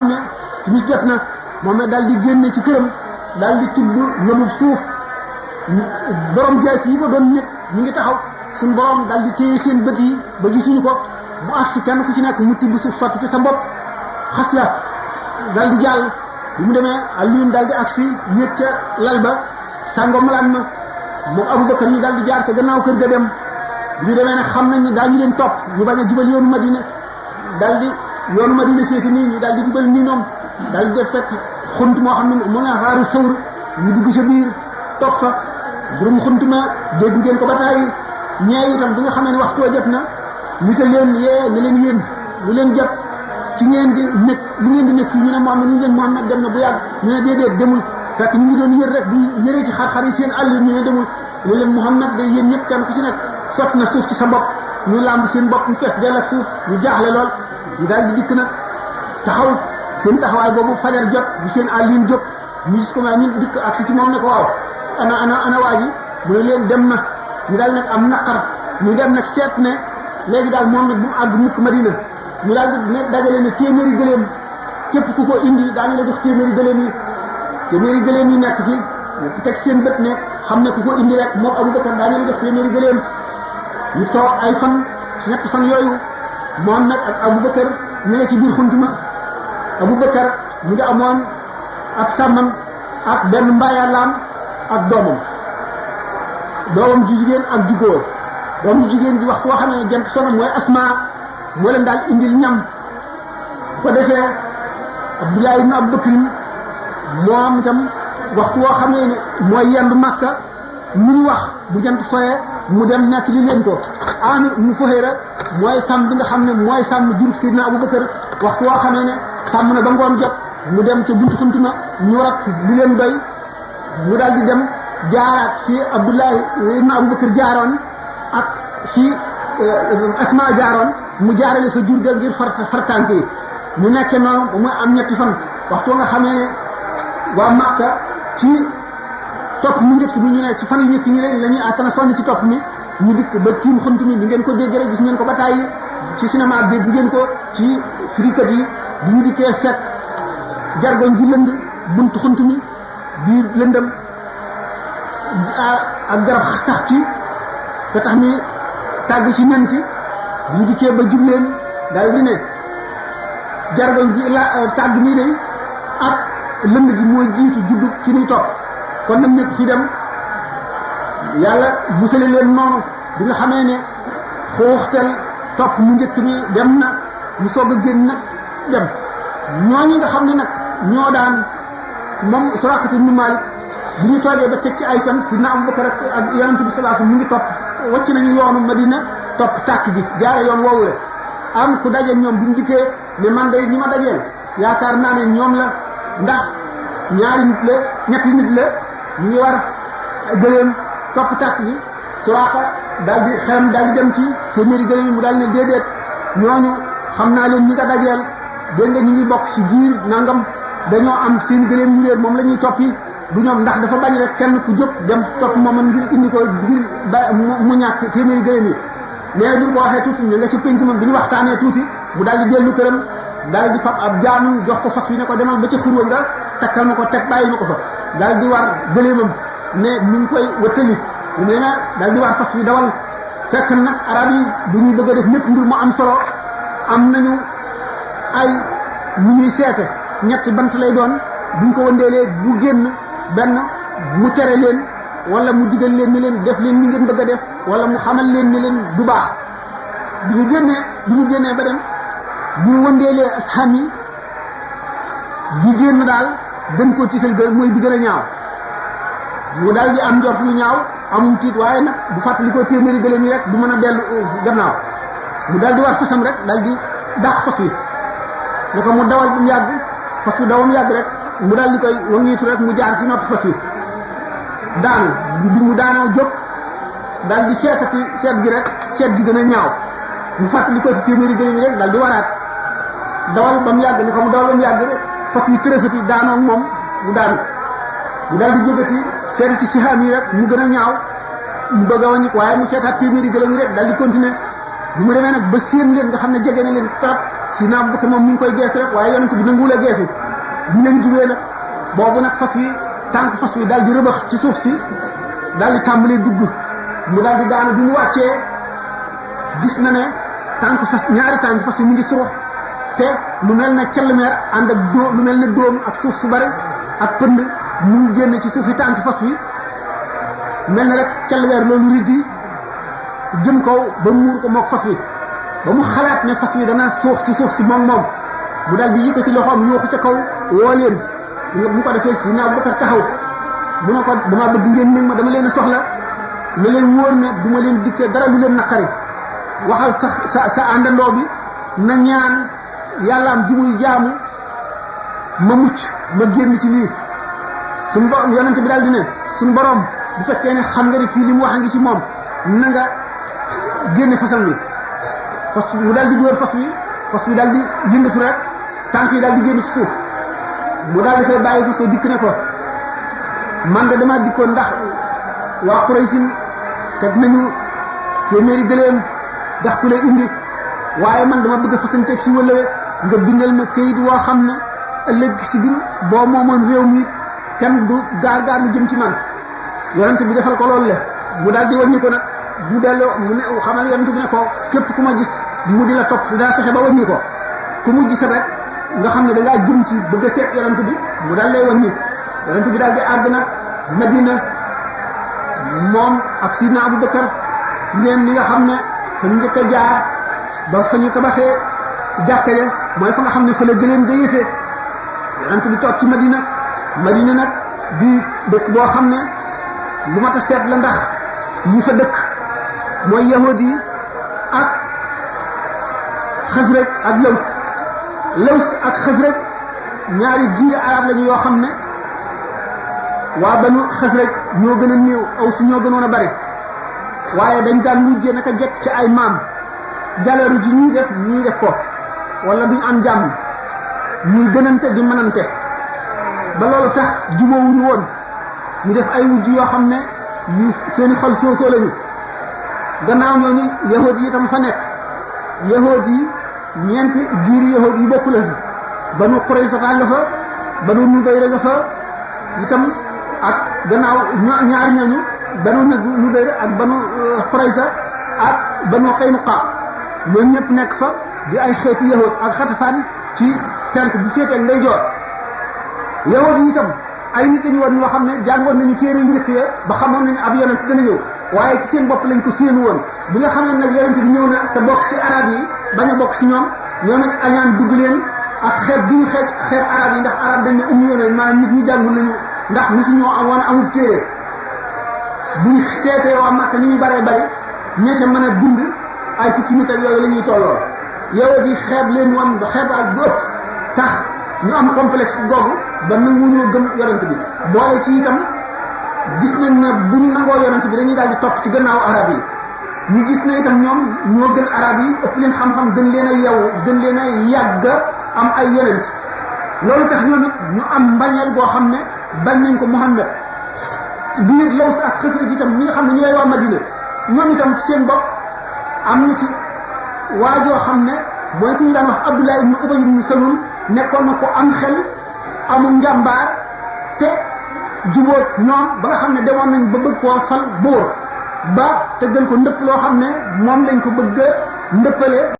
ne timis jot na moom it daal di génne ci këram daal di tibb ñëbub suuf borom jaas yi ko doon nekk ñu ngi taxaw suñu borom daal di téye seen bët yi ba gisuñu ko mu agsi kenn ku ci nekk mu tibb suuf sotti ci sa bopp xas la daal di jàll bi mu demee Alioune daal di agsi yéeg ca lal ba sàngoo malaan ma moom Aboubacar ñu daal di jaar ca gannaaw kër ga dem bi ñu demee nag xam nañ ne daañu leen topp ñu bañ a jubal yoonu Madina daal di yoonu Madina féeti nii ñu daal di jubal nii ñoom daal di def fekk xunt moo xam ne mu ne xaaru sawr ñu dugg sa biir topp fa burum xunt ma dégg ngeen ko ba tàyyi ñee itam bi nga xamee ne waxtu wa jot na ñu te leen yee ne leen yéen lu leen jot ci ngeen di nekk li ngeen di nekk fii ñu ne Muhammad ñu leen Muhammad dem na bu yàgg ñu ne déedéet demul fekk ñu ngi doon yër rek bu yëree ci xar-xar yi seen àll ñu ne demul ñu leen Muhammad de yéen ñëpp kenn ku ci nekk sotti na suuf ci sa bopp ñu làmb seen bopp ñu fees dell ak suuf ñu jaaxle lool ñu daal di dikk nag taxaw seen taxawaay boobu fajar jot bi seen àllin jóg ñu gis ko ma ñu dikk ak si ci moom ne ko waaw ana waa ji mu ne leen dem na ñu daal nag am naqar ñu dem nag seet ne léegi daal moom nag bu mu àgg mukk Madina ñu daal di ne dajale ne téeméeri gëléem képp ku ko indi daañu la jox téeméeri gëléem yi nekk fi teg seen bët ne xam ne ku ko indi rek moom Aboubacar daañu la jox téeméeri gëléem ñu toog ay fan ñetti fan yooyu moom nag ak Aboubacar ñu ne ci biir xuntuma Aboubacar ñu ngi amoon ak sàmmam ak benn mbaayalaam ak doomam ju jigéen ak ju góor doom ju jigéen ji wax koo xam ne jant sonam mooy Asma moo leen daal indil ñam bu ko defee Abdoulaye ibn Aboubacar moom itam waxtu woo xam ne mooy yendu Makka mu ñu wax bu jant soyee mu dem nekk li leen ko Amir ibn Fuhayra mooy sàmm bi nga xam ne mooy sàmm jurug Seydina Aboubacar waxtu woo xamee ne sàmm na ba ngoon jot mu dem ca buntu xuntuma ñu rat li leen doy mu daal di dem jaaraat fii Abdoulaye ibn Aboubacar jaaroon ak fii Asma jaaroon mu jaarale fa jur ga ngir fartànk yi mu nekkee noonu ba muy am ñetti fan waxtu nga xamee ne waa Makka ci topp mu njëkk bi ñu ne ci fan yu njëkk ñi la ñuy attana sonn ci topp mi ñu dikk ba tiim xunt mi di ngeen ko dégg rek gis ngeen ko ba tàyyi ci cinéma dégg ngeen ko ci firikat yi bi ñu dikkee fekk jargoñ ji lënd buntu xunt mi biir lëndëm ak garab sax ci te tax mi tàgg ci nen ci bi ñu dikkee ba jubleen daal di ne jargoñ ji la tàgg mii day ak lënd gi mooy jiitu juddu ci ñuy topp kon nag ñëpp fi dem yàlla musale leen noonu bi nga xamee ne xooxtel topp mu njëkk mi dem na mu soog a génn nag dem ñooñu nga xam ne nag ñoo daan moom Suraqata ibn Malik bi ñu toogee ba teg ci ay fan Sidna Abubakar ak Yonent bi sallallahu alayhi wasallam mu ngi topp wàcc nañu yoonu Madina topp tàkk gi jaare yoon woowu la am ku daje ñoom bi ñu dikkee ne man day ñi ma dajeel yaakaar naa ne ñoom la ndax ñaari nit la ñetti nit la ñu ngi war gëléem topp tàkk gi Suraaqa daal di xelam daal di dem ci téeméeri gëléem yi mu daal ne déedéet ñooñu xam naa leen ñi nga dajeel dégg nga ñu ngi bokk ci giir nangam dañoo am seen gëléem ñu réer moom la ñuy toppi du ñoom ndax dafa bañ rek kenn ku jóg dem topp moom ngir indi ko ngir ba mu ñàkk téeméeri gëléem yi mais bi ñu ko waxee tuuti ñu nga ci penc moom bi ñu waxtaanee tuuti mu daal di dellu këram daal di fab ab jaanu jox ko fas wi ne ko demal ba ca xurwa nga takkal ma ko teg bàyyi ma ko fa daal di war gëléemam ne mu ngi koy wëttali mu ne na daal di war fas wi dawal fekk nag arab yi bu ñuy bëgg a def lépp mbir mu am solo am nañu ay ñu ñuy seete ñetti bant lay doon buñ ko wëndeelee bu génn benn mu tere leen wala mu digal leen ni leen def leen ni ngeen bëgg a def wala mu xamal leen ni leen du baax bi ñu génnee ba dem bu ñu wëndeelee asxam yi bi génn daal gën koo tiital gën mooy bi gën a ñaaw mu daal di am njort lu ñaaw amum tiit waaye nag bu fàttali ko téeméeri gëléem yi rek du mën a dellu gannaaw mu daal di war fasam rek daal di dàq fas wi ne ko mu dawal bu mu yàgg fas wi dawam yàgg rek mu daal di koy wangiitu rek mu jaar ci noppi fas wi daanu bi mu daanoo jóg daal di seetati seet gi rek seet gi gën a ñaaw mu fàttali ko ci téeméeri gëléem yi rek daal di waraat dawal ba mu yàgg ne ko mu dawal ba mu yàgg rek fas wi tërëfati daanoo moom mu daanu mu daal di jógati seetati si xam yi rek mu gën a ñaaw mu bëgg a wàññi ko waaye mu seetaat téeméeri gëléem yi rek daal di continuer bi mu demee nag ba séen leen nga xam ne jege na leen trop si naam bu ko moom mi ngi koy geesu rek waaye yonent bi nanguwul a geesu bu leen jubee nag boobu nag fas wi tànk fas wi daal di rëbax ci suuf si daal di tàmbalee dugg mu daal di daanu bi mu wàccee gis na ne ñaari tànk fas yi mu ngi surux te lu mel ne cellmeer ànd ak lu mel ne dóom ak suuf su bari ak pënd mu ngi génn ci suufi tànk fas wi mel na rek cellmeer loolu riddi jëm kaw ba muur ko moog fas wi ba mu xalaat ne fas wi dana suux ci suuf si moom mu daal di yëkkati loxoom ñoo ko ca kaw woo leen mu ko defee si naa Abubakar taxaw mu ne ko dama bëgg ngeen néeg ma dama leen soxla ne leen wóor ne du ma leen dikkee dara lu leen naqari waxal sa àndandoo bi na ñaan yàllaam ji muy jaamu ma mucc ma génn ci lii suñu borom yonent bi daal di ne suñu borom bu fekkee ne xam nga ne kii li mu wax a ngi ci moom na nga génne fasam wi fas mu daal di dóor fas wi daal di yëngatu rek tànk yi daal di génn ci suuf mu daal di fay bàyyi ko soo dikk ne ko man de dama dikkoon ndax waa Quraysin teg nañu téeméeri gëléem ndax ku lay indi waaye man dama bëgg a fasanteeg si wala nga bindal ma këyit woo xam ne ëllëg si biir boo moomoon réew mi kenn du gaar lu jëm ci man yonent bi defal ko loolu le mu daal di wàññi ko nag mu delloo mu ne xamal yonent bi ne ko képp ku ma gis mu di la topp daa fexe ba wàññi ko ku mu gis rek nga xam ne da ngaa jëm ci bëgg a seet yonent bi mu daal lay wàññi yonent bi daal di àgg nag Madina moom ak Sidna Abubakar ci ngeen li nga xam ne fa ñu njëkk a jaar ba fa ñu tabaxee jàkka ja mooy fa nga xam ne fa la gëléem ga yësee yonent bi toog ci Madina nag di dëkk boo xam ne lu mat a seet la ndax ñi fa dëkk mooy yahud yi ak Xasraj ak Laws ak Xasraj ñaari giiri arab lañu yoo xam ne waa Banu Xasraj ñoo gën a néew Aws ñoo gënoon a bari waaye dañ daan mujjee naka jekk ci ay maam jaleeru ji ñuy def ko wala duñ am jàmm ñuy gënante di mënante ba loolu tax jubóowuñu woon ñu def ay wujj yoo xam ne yu seeni xol soosoo lañu gannaaw ñooñu yahud yi itam fa nekk yahud yi ñeenti giir yahud yi bokku lañu Banu Qurayza nga fa Banu Nudayr nga fa itam ak gannaaw ñaar ñooñu Banu Nudayr ak Banu Qurayza ak Banu Qaynuqa ñooñu ñëpp nekk fa di ay xeeti yahud ak Xatafaan ci penk bu féetee ndeyjoor yahud yi itam ay nit lañu woon ñoo xam ne jàngoon nañu téere njëkk ya ba xamoon nañu ab yonent dana ñëw waaye ci seen bopp lañ ko séenu woon bi nga xam ne nag yonent bi ñëw na te bokk ci arab yi bañ a bokk ci ñoom nag añaan dugg leen ak xeeb gi ñu xeeb arab yi ndax arab dañ ne ummi yoon maanaam nit ñi jàngul nañu ndax mosuñoo woon amul téere buñ seetee waa Makka ni ñu bëree bëri ñeese mën a bind ay fukki nit ak yooyu la ñuy tolloo yow di xeeb leen woon ba xeeb ak bu ëpp tax ñu am complexe googu ba nanguñoo gëm yonent bi boole ci itam gis nañ ne bu ñu nangoo yonent bi dañuy daal di topp ci gannaaw arab yi ñu gis na itam ñoom ñoo gën arab yi ëpp leen xam-xam gën leen a yeewu gën leen a yàgg am ay yonent loolu tax ñoom it ñu am mbañeel boo xam ne bañ nañ ko Muhammad biir Laws ak Xasraj itam ñi nga xam ne ñooy waa Madina ñoom itam ci seen bopp am na ci waajoo xam ne mooy ku ñu daan wax Abdullah ibn Ubay ibn Salul nekkoon na ko am xel amul njàmbaar te jubóot ñoom ba nga xam ne demoon nañ ba bëgg koo fal buur ba tëggal ko ndëpp loo xam ne moom lañ ko bëgg a ndëppale